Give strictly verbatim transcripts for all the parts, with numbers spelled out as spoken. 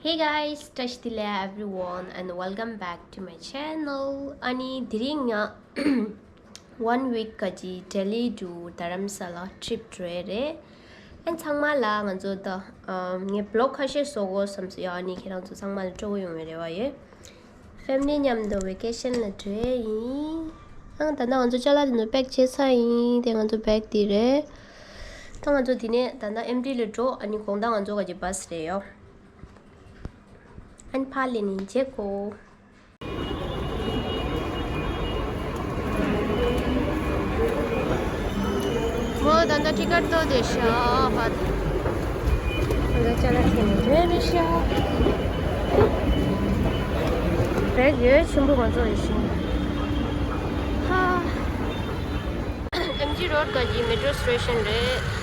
Hey guys, བཀྲ་ཤིས་བདེ་ལེགས་everyone and welcome back to my channel. ཨ་ནི་དེ་རིང་ང་one week ག་ཅི་Delhi to Dharamsala trip འགྲོ་ཡས་རེད། ཨན་ཚང་མ་ལ་ང་ཚོ་ད་ཨམ་ངས་vlog ཁ་ཤས་བཟོ་དགོས་བསམ་སོང་ཡ། ཨ་ནི་ཁྱེད་རང་ཚོ་ཚང་མ་ལ་སྤྲོ་པོ་ཡོང་བའི་རེ་བ་ཡོད། Family མཉམ་དུ་vacation ལ་འགྲོ་ཡས་ཡིན། ཨང་ད་ལྟ་ང་ཚོ་ཅ་ལག་དེ་ཚོ་pack བྱས་ཚར་ཡིན། དེ་ང་ཚོ་bag དེ་རེད། ད་ང་ཚོ་དེ་ནས་ད་ལྟ་ཨེམ་ཊི་ལ་འགྲོ། ཨ་ནི་དགོང་དག་ང་ཚོ་ག་ཅི་bus རེད་ཡོ། ཨན་ཕ་ལེ་ནི་ཇེ་ཀོ། མོ་ད་ལྟ་ཊི་ཀཊ་ཏོ་དེ་ཤ་ཧ། ད་ལྟ་ཅ་ལག་ཁྱེར་ནས་རེད་རེད་ཤ། བེག་ཡོད་ཆེན་པོ་ང་ཚོ་ཡོད་ཤིང་་ཧ། ཨེམ་ཇི་རོཌ་ག་གི་མེ་ཊོ་སི་ཊེ་ཤན་རེད།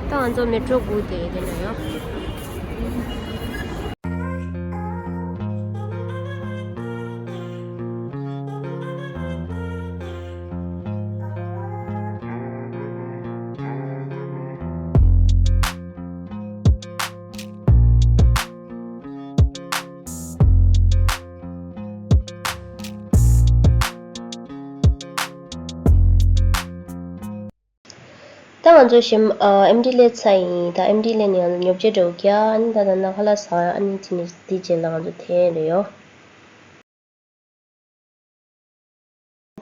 ད་ང་ཚོ་མེ་ཊོ་སྒུག་བསྡད་ཡོད་དེ་ན་ཡང་། ད་ང་ཚོ་གཞན་ཨ་ཨེམ་ཊི་སླེབས་ཚར་ཡིན། ད་ཨེམ་ཊི་སླེབས་ནས་ང་ཚོ་ཉོ་ཆ་འདྲ་བོ་རྒྱག་ཨ་ནི་ད་ད་ན་ཁ་ལག་ཟ། ཨ་ནི་དེ་ནས་དེ་རྗེས་ལ་ང་ཚོ་འཐེན་རེད་ཡོ།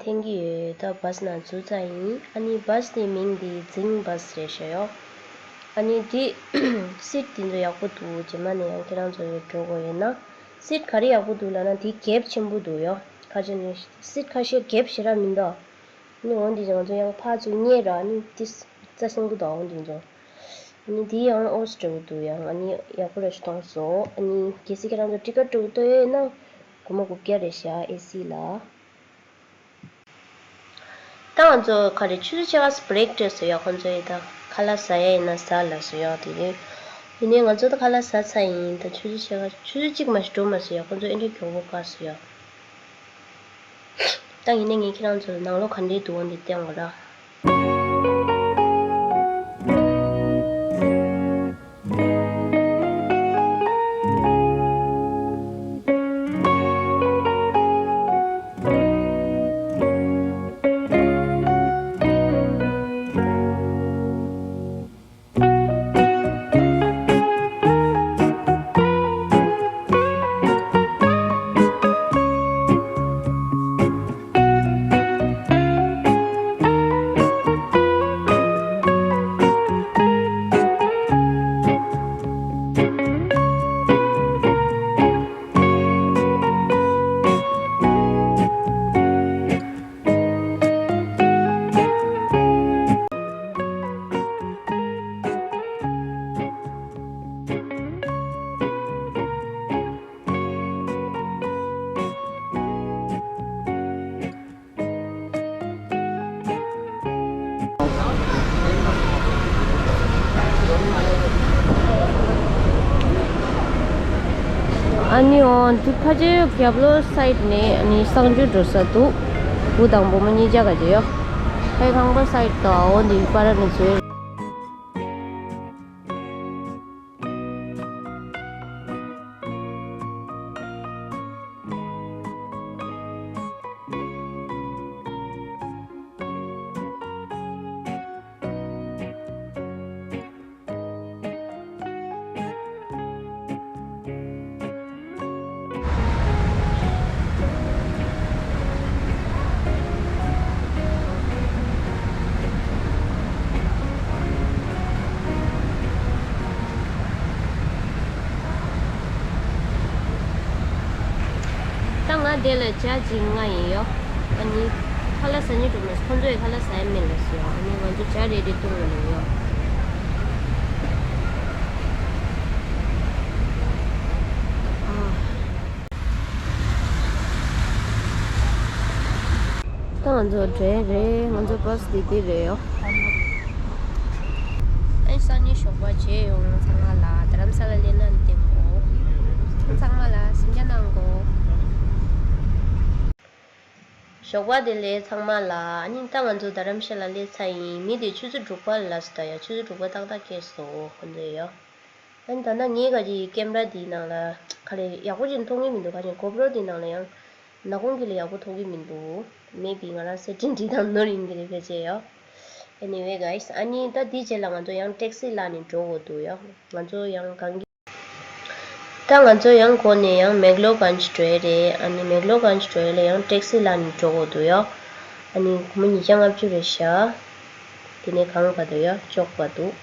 འཐེན་གྱི་ཡོད། ད་བྷ་སི་ནང་འཛུལ་ཚར་ཡིན། ཨ་ནི་བྷ་སི་དེའི་མིང་དེ་ཛིང་བྷ་སི་རེད་ཤག་ཡོ། ཨ་ནི་དེ་སིཊ་དེ་ཚོ་ཡག་པོ་འདུག་རྗེས་མ་ནས་ཡང་ཁྱེད་རང་ཚོ་ཡོད་འགྲོ་དགོས་ཡོད་ན། སིཊ་ག་རེ་ཡག་པོ་འདུག་ལབ་ན་དེ་གེབ་ཆེན་པོ་འདུག་ཡོ། ཁ་ཆེ་ནས་སིཊ་ཁ་ཤས་གེབ་ཞེ་དྲག་མི་འདུག་ཨ་ནི་འོ་འདི་ང་ཚོ་ཡང་ཕར་ཚུར་བསྙེས་ར། ཨ་ནི་དེ་རྩ་ཆེན་པོ་འདུག་འོ་འདི་ཚོ། ཨ་ནི་དེ་ཡང་ཨོ་སི་འདྲ་བོ་འདུག་ཡང་ཨ་ནི་ཡག་པོ་ར་ཞིག་མཐོང་སོང་། ཨ་ནི་གལ་སྲིད་ཁྱེད་རང་ཚོ་ཊི་ཀཊ་འདྲ་བོ་གཏོང་ཡོད་ན་སྒོར་མོ་དགུ་བརྒྱ་རེད་ཤག་ཨེ་སི་ལ། ད་ང་ཚོ་ག་རེ་ཆུ་ཚོད་ཕྱེད་ཀ་བྷི་རེག་སྤྲད་སོང་ཡ། ཁོང་ཚོ་ཡི་ད་ཁ་ལག་ཟ་ཡ་ཡིན་ན་ཟ་ལབ་སོང་ཡ། དེ་ནས་ཡིན་ནའི་ང་ཚོ་ད་ཁ་ལག་ཟ་ཚར་ཡིན། ད་ཆུ་ཚོད་ཕྱེད་ཀ་ཆུ་ཚོད་གཅིག་མ་ཞིག་འགྲོ་མ་སོང་ཡ། ཁོང་ཚོ་ཨེ་འདྲ་མགྱོགས་པོ་བཀག་སོང་ཡ། ད་ཡིན་ནའི་ངས་ཁྱེད་རང་ཚོ་ལ་ནང་ལོགས་ག་འདྲའི་འདུག་འོ་འདི་བསྟན་དགོས་ར། ཨ་ནི་འོ་འདི་ཕ་ཆེ་རྒྱབ་ལོགས་སའིཌ་ནས་ཨ་ནི་གསང་སྤྱོད་འགྲོ་ས་འདུག་བུ་དང་བུ་མོ་གཉིས་ཆ་ག་ཅེ་ཡོ། ཕའི་ཁང་པ་སའིཌ་དང་འོ་འདི་པ་ར་ནས་བཟོས། ད་ང་དེ་ལ་ཇ་བྱིན་ང་ཡིན་ཡོ། ཨ་ནི་ཁ་ལག་ཟ་ཉེ་འགྲོ་མ་ཁོང་ཚོ་ཡི་ཁ་ལག་ཟ་ཡ་མེད་ལ་སོ། ཨ་ནི་ང་ཚོ་ཇ་རེ་རེ་བཏུང་ང་ཡིན་ཡོ། ཨ། ད་ང་ཚོ་འགྲོ་ཡ་རེད། ང་ཚོ་བྷ་སི་འདི་འདི་རེད་ཡོ། ཨ་ནི་སང་ཉིན་ཞོགས་པ་མཇལ་ཡོང་། ཚང་མ་ལ་རྡ་རམ་ས་ལ་སླེབས་ན་བདེ་མོ། ཚང་མ་ལ་གཟིམ་འཇག་གནང་གོ། ཞོགས་པ་བདེ་ལེགས་ཚང་མ་ལ། ཨ་ནི་ད་ང་ཚོ་རྡ་རམ་ཤ་ལ་སླེབས་ཚར་ཡིན། མི་དེ་ཆུ་ཚོད་དྲུག་པ་ལ་སླེབས་ད་ཡ། ཆུ་ཚོད་དྲུག་པ་ཏག་ཏག་སླེབས་སོང་ཁོང་ཚོ་ཡ། ཨ་ནི་ད་ལྟ་ངའི་ག་ཅིག་ཀེམ་ར་དེའི་ནང་ལ་ག་རེ་ཡག་པོ་ཅིག་མཐོང་གི་མི་འདུག་ག་ཅིག་གོ་པྲོ་དེའི་ནང་ལ་ཡང་ནག་ཁུང་གི་ལ་ཡག་པོ་མཐོང་གི་མི་འདུག་མེ་བི་ང་རང་སེ་ཊིང་བྲིས་དང་ནོར་ཡིན་གྱི་རེད་ཕལ་ཆེར་ཡ། Anyway guys, ཨ་ནི་ད་དེའི་རྗེས་ལ་ང་ཚོ་ཡང་ཊེག་སི་ལ་ནི་འགྲོ་དགོས་འདུག་ཡ། ང་ཚོ་ཡང་གང་གི་ད་ང་ཚོ་ཡང་འགོ་ནས་ཡང་མེག་ལོ་གན་ཇི་འགྲོ་ཡས་རེད། ཨ་ནི་མེག་ལོ་གན་ཇི་འགྲོ་ཡས་ལ་ཡང་ཊེག་སི་ལ་ནི་འགྲོ་དགོས་འདུག་ཡ། ཨ་ནི་སྒོར་མོ་ཉིས་བརྒྱ་ལྔ་བཅུ་རེད་ཤག་དེ་ནས་གང་ག་འདུག་ཡ། ཅོག་པ་འདུག་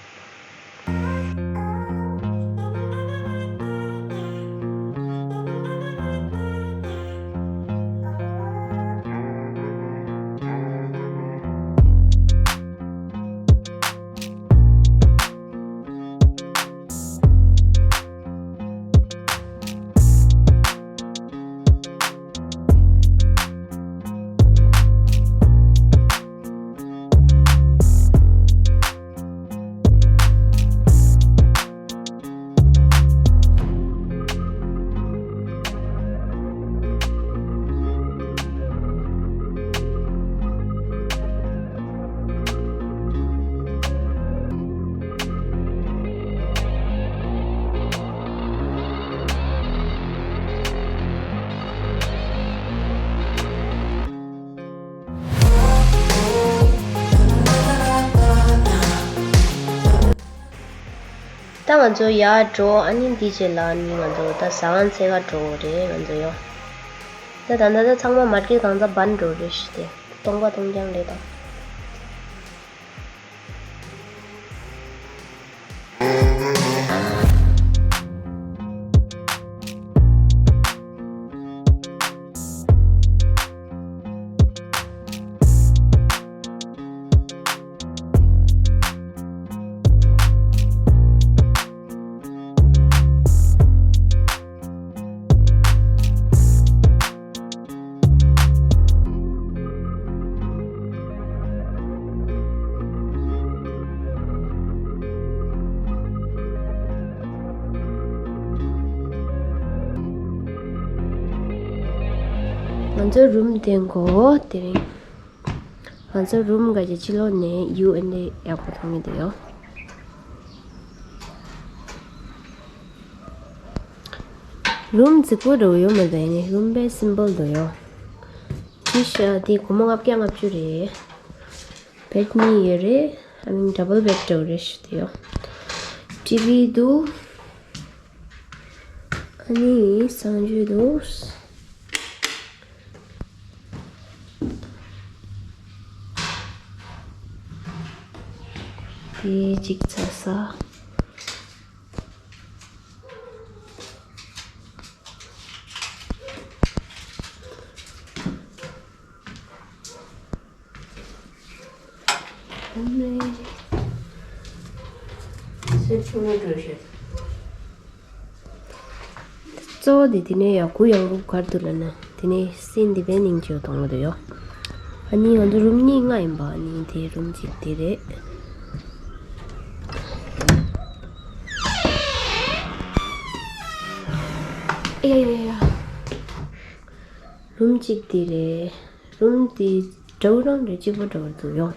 ད་ང་ཚོ་ཡར་འགྲོ། ཨ་ནི་འདི་རྗེས་ལ་ཨ་ནི་ང་ཚོ་ད་ཟ་ཁང་ཚད་ཀ་འགྲོ་དགོས་རེད་ང་ཚོ་ཡོ། ད་ད་ད་ད་ཚང་མ་མར་ཀེཊ་གང་ཚ་བན་འགྲོ་རེད་ཤི་སྟེ་སྟོང་པ་སྟོང་རྐྱང་རེད་ད། ང་ཚོའི་རུམ་དེ་གོ་དེ་རིང་། ང་ཚོའི་རུམ་ག་ཅིག་ཕྱི་ལོགས་ནས་ཡུ་ཨེན་ཨེ་ཡག་པོ་མཐོང་གི་འདུག་ཡོ། རུམ་རྫིག་པོ་འདྲ་བོ་ཡོད་མ་རེད། ནི་རུམ་དཔེ་སིམ་པལ་འདུག་ཡོ། ཅི་ཤ་དེ་སྒོར་མོ་ལྔ་བརྒྱ་ལྔ་བཅུ་རེད། བེད་གཉིས་ཡོད་རེད། ཨ་ནི་ཌ་བལ་བེད་འདྲ་བོ་རེད་ཤི་དེ་ཡོ། ཊི་ཝི་འདུག་ཨ་ནི་གསང་སྤྱོད་འདུག་དེ་གཅིག་ཚ་ས། གཙོ་བོ་དེ་དེ་ནས་ཡག་གུ་ཡང་གུ་གར་འདུག་ལབ་ན། དེ་ནས་སིན་དེ་བས་སྙིང་རྗེ་བོ་མཐོང་གི་འདུག་ཡོ། ཨ་ནི་ང་ཚོ་རུམ་གཉིས་ལྔ་ཡིན་པ། ཨ་ནི་དེ་རུམ་གཅིག་དེ་རེད། ཨེ་ཡ་ཡ་ཡ། རུམ་གཅིག་དེ་རེད། རུམ་དེ་འདྲ་བོ་རང་རེད། གཅིག་པོ་འདྲ་བོ་འདུག་ཡོ།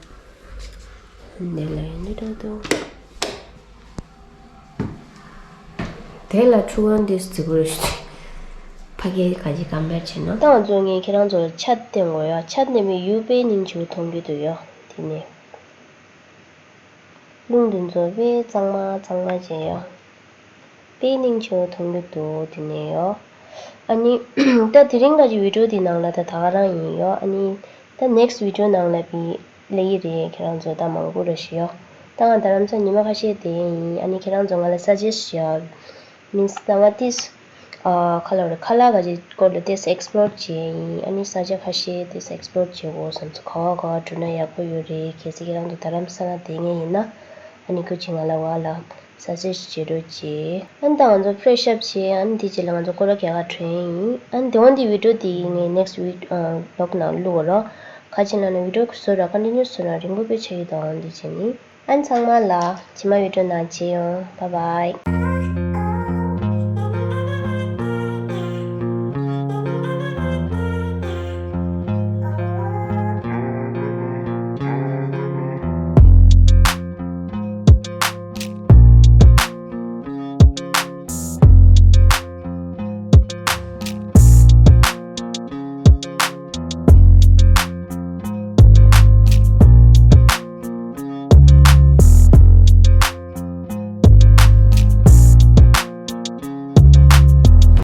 འདི་ལ་ཡིན་འདི་འདྲ་འདུག་དེ་ལ་ཁྲུ་གང་དེ་རྫིག་པོ་རེད་ཤི། ཕ་གིར་ག་ཅིག་ཀམ་པེར་བྱས་ན། ད་ང་ཚོ་ངས་ཁྱེད་རང་ཚོ་ལ་ཆ་བསྟན་དགོས་ཡོ། ཆ་བསྟན་པའི་ཡུ་དཔེ་སྙིང་རྗེ་བོ་མཐོང་གི་འདུག་ཡོ། དེ་ནས་རླུང་དེ་ཚོ་དཔེ་གཙང་མ་གཙང་མ་བྱས་ཡོ། དཔེ་སྙིང་རྗེ་བོ་མཐོང་གི་འདུག་དེ་ནས་ཡོ། ཨ་ནི་ད་དེ་རིང་ག་ཅིག་བི་ཌི་ཡོ་དེ་ནང་ལ་ད་ད་ག་རང་ཡིན་ཡོ། ཨ་ནི་ད་ནེག་སི་ཊི་བི་ཌི་ཡོ་ནང་ལ་བི་ལེ་ཡི་རེད། ཁྱེད་རང་ཚོ་ད་མང་པོ་རེ་ཞིག་ཡོ། ད་ང་རྡ་རམ་ས་ལ་ཉི་མ་ཁ་ཤས་བསྡད་ཡིན། ཨ་ནི་ཁྱེད་རང་ཚོ་ང་ལ་སཱ་ཇེ་སི་ཊི་བྱེད་ཡ། མིན་སི་ད་ང་ཏིས་ཨ་ཁ་ལག་རེད། ཁ་ལག་ག་ཅིག་སྐོར་ལ་ཏིས་ཨེག་སི་པི་ལོར་བྱས་ཡིན། ཨ་ནི་ས་ཆ་ཁ་ཤས་ཏིས་ཨེག་སི་པི་ལོར་བྱེད་དགོས་བསམ་སོང་། ག་བ་ག་བ་འགྲོ་ན་ཡག་པོ་ཡོད་རེད། གལ་སྲིད་ཁྱེད་རང་ཚོ་རྡ་རམ་ས་ལ་བསྡད་མཁན་ཡིན་ན། ཨ་ནི་སྐུ་མཁྱེན་ང་ལ་བ་ལ། ས་ཆ་ཞིག་བྱེད་རོགས་གྱིས། ཨ་ནི་ད་ང་ཚོ་ཕི་རེ་ཤི་ཨབ་བྱས། ཨ་ནི་དེ་རྗེས་ལ་ང་ཚོ་སྐོར་ར་རྒྱག་ག་འགྲོ་ཡིན། ཨ་ནི་དེ་འོང་དེ་བི་ཌི་ཡོ་དེ་ངས་ནེག་སི་ཊི་བི་ཨ་བི་ལོག་ནང་བླུག་གོ་རོགས། ཁ་ཆེ་ལ་ནི་བི་ཌི་ཡོ་བཟོ་ར་ཀོན་ཊི་ནིའུ་བཟོ་ར་རིང་པོ་དཔེ་ཆགས་ཀྱི་འདུག་ཨང་། དེ་བྱས་ནི། ཨ་ནི་ཚང་མ་ལ་རྗེས་མ་བི་ཌི་ཡོ་ནང་མཇལ་ཡོང་། བཱའི་བཱའི།